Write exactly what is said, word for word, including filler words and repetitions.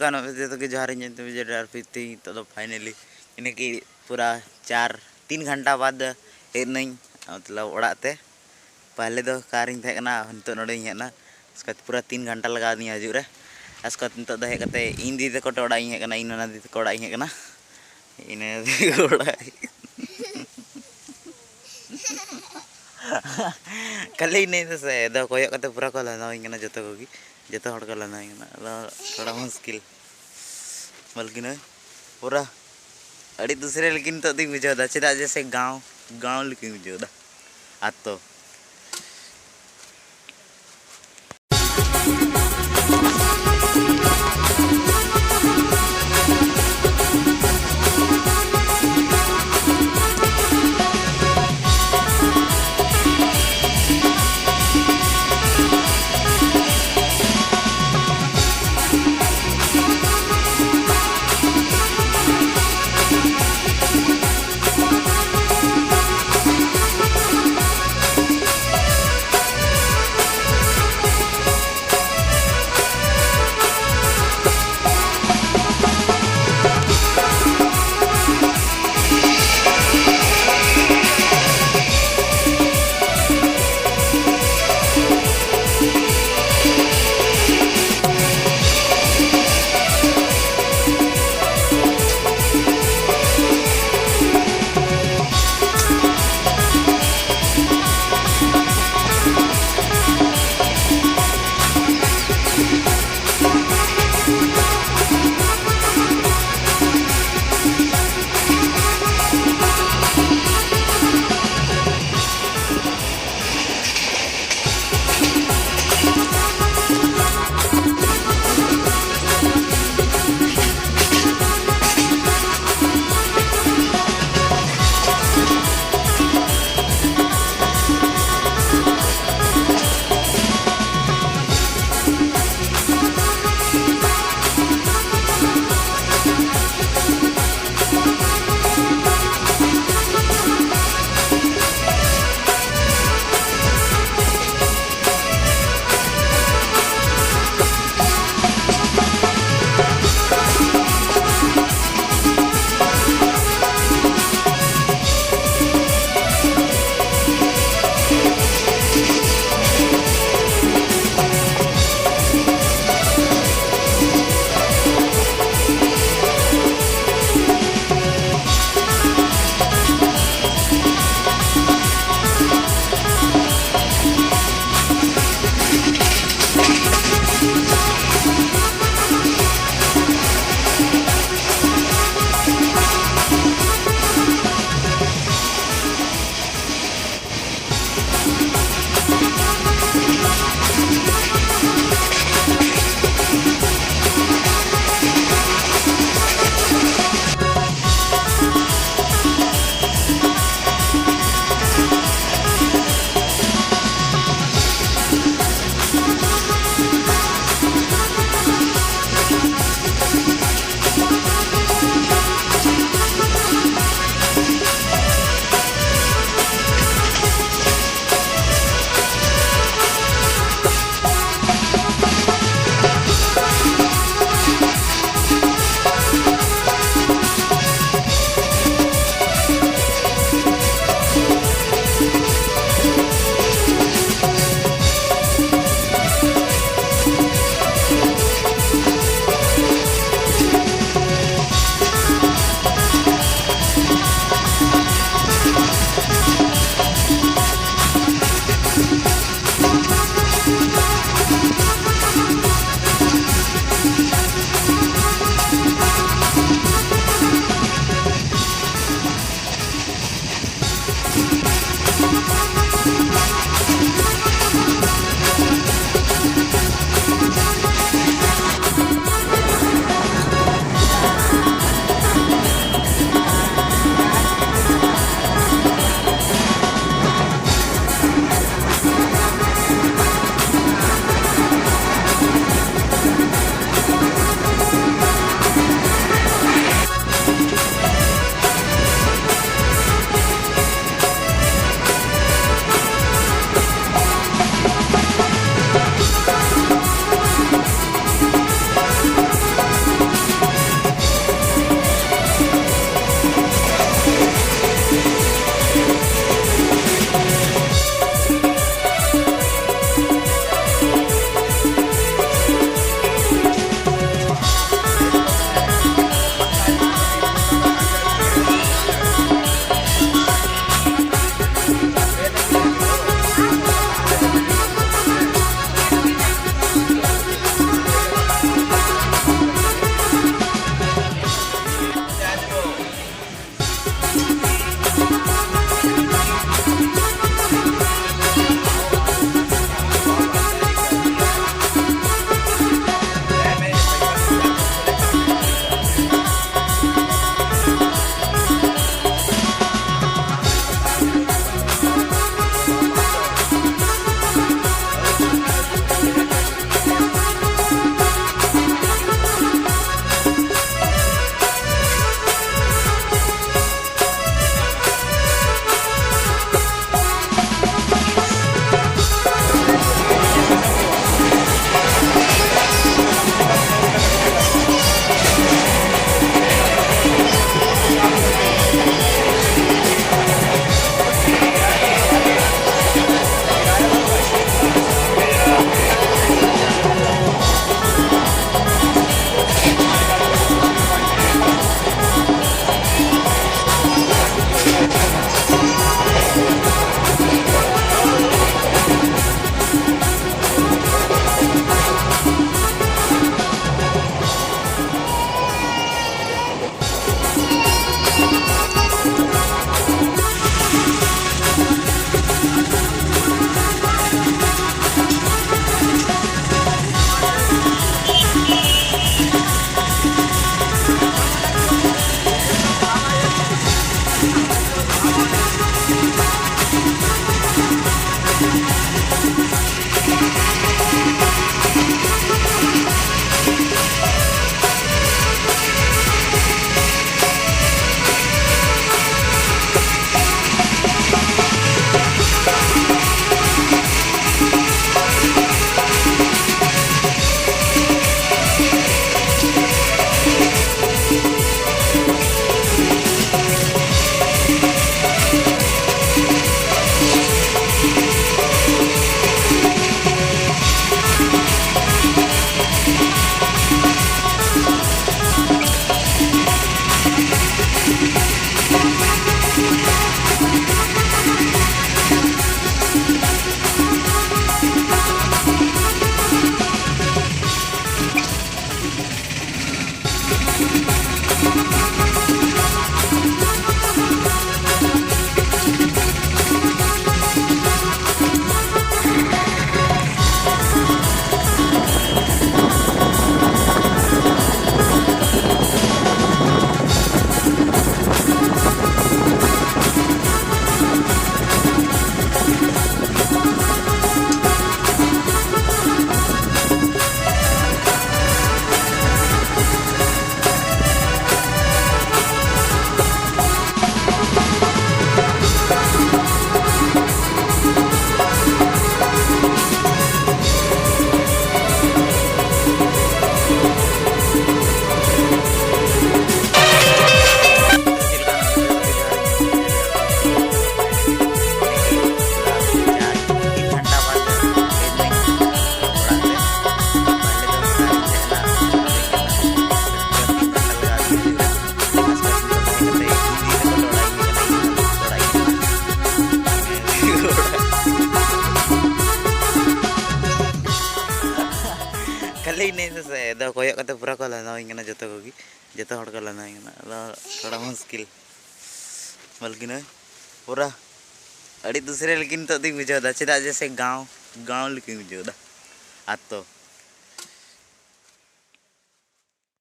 ᱜᱟᱱᱚᱜ ᱡᱚᱛᱚ ᱜᱮ ᱡᱚᱦᱟᱨ, ᱤᱧ ᱧᱩᱛᱩᱢ ᱡᱮᱰ ᱟᱨ ᱯᱤ ᱛᱤᱧ᱾ ᱱᱤᱛᱚᱜ ᱫᱚ finally ᱤᱱᱟᱹ ᱠᱤ ᱯᱩᱨᱟ ᱪᱟᱨ ᱛᱤᱱ ᱜᱷᱟᱱᱴᱟ ᱵᱟᱫ ᱦᱮᱡ ᱱᱟᱹᱧ, ᱢᱚᱛᱞᱚᱵ, ᱚᱲᱟᱜ ᱛᱮ᱾ ᱯᱟᱦᱞᱮ ᱫᱚ ᱚᱠᱟ ᱨᱤᱧ ᱛᱟᱦᱮᱸ ᱠᱟᱱᱟ, ᱱᱤᱛᱚᱜ ᱱᱚᱰᱮᱧ ᱦᱮᱡ ᱮᱱᱟ᱾ ᱩᱥᱠᱮ ᱵᱟᱫ ᱯᱩᱨᱟ ᱛᱤᱱ ᱜᱷᱟᱱᱴᱟ ᱞᱟᱜᱟᱣ ᱫᱤᱧᱟ ᱦᱤᱡᱩᱜ ᱨᱮ᱾ ᱩᱥᱠᱮ ᱵᱟᱫ ᱱᱤᱛᱚᱜ ᱫᱚ ᱦᱮᱡ ᱠᱟᱛᱮ ᱤᱧ ᱫᱤᱫᱤ ᱛᱟᱠᱚ ᱴᱷᱮᱱ ᱚᱲᱟᱜ ᱤᱧ ᱦᱮᱡ ᱠᱟᱱᱟ, ᱤᱧ ᱱᱟᱱᱟ ᱫᱤᱫᱤ ᱛᱟᱠᱚ ᱚᱲᱟᱜ ᱤᱧ ᱦᱮᱡ ᱠᱟᱱᱟ, ᱤᱱᱟᱹ ᱫᱤᱫᱤ ᱛᱟᱠᱚ ᱚᱲᱟᱜ᱾ ᱠᱷᱟᱹᱞᱤ ᱤᱱᱟᱹ ᱫᱚ ᱥᱮ, ᱟᱫᱚ ᱠᱚᱭᱚᱜ ᱠᱟᱛᱮ ᱯᱩᱨᱟ ᱠᱚ ᱞᱟᱸᱫᱟᱣᱟᱹᱧ ᱠᱟᱱᱟ ᱡᱚᱛᱚ ᱠᱚᱜᱮ, ᱡᱚᱛᱚ ᱦᱚᱲ ᱠᱚ ᱞᱟᱸᱫᱟᱣᱟᱹᱧ ᱠᱟᱱᱟ᱾ ᱟᱫᱚ ᱛᱷᱚᱲᱟ ᱢᱩᱥᱠᱤᱞ, ᱵᱚᱞᱠᱤ ᱱᱚᱜᱼᱚᱭ ᱯᱩᱨᱟ ᱟᱹᱰᱤ ᱫᱩᱥᱨᱟᱹ ᱞᱮᱠᱟ ᱱᱤᱛᱚᱜ ᱫᱚᱧ ᱵᱩᱡᱷᱟᱹᱣ ᱮᱫᱟ, ᱪᱮᱫᱟᱜ ᱡᱮ ᱥᱮ ᱜᱟᱶ, ᱜᱟᱶ ᱞᱮᱠᱟᱧ ᱵᱩᱡᱷᱟᱹᱣ ᱮᱫᱟ᱾ ᱟᱛᱳ᱾ ᱤᱱᱟᱹ ᱥᱮ ᱟᱫᱚ ᱠᱚᱭᱚᱜ ᱠᱟᱛᱮ ᱯᱩᱨᱟᱹ ᱠᱚ ᱞᱟᱸᱫᱟᱣᱟᱹᱧ ᱠᱟᱱᱟ ᱡᱚᱛᱚ ᱠᱚᱜᱮ, ᱡᱚᱛᱚ ᱦᱚᱲ ᱠᱚ ᱞᱟᱸᱫᱟᱣᱟᱹᱧ ᱠᱟᱱᱟ᱾ ᱟᱫᱚ ᱛᱷᱚᱲᱟ ᱢᱩᱥᱠᱤᱞ ᱵᱚᱞᱠᱤ ᱱᱚᱜᱼᱚᱭ ᱯᱩᱨᱟᱹ ᱟᱹᱰᱤ ᱫᱩᱥᱨᱟᱹ ᱞᱮᱠᱟ ᱱᱤᱛᱚᱜ ᱫᱚᱧ ᱵᱩᱡᱷᱟᱹᱣ ᱮᱫᱟ᱾ ᱪᱮᱫᱟᱜ ᱡᱮ ᱥᱮ ᱜᱟᱶ ᱜᱟᱶ ᱞᱮᱠᱟᱧ ᱵᱩᱡᱷᱟᱹᱣ ᱮᱫᱟ᱾ ᱟᱛᱳ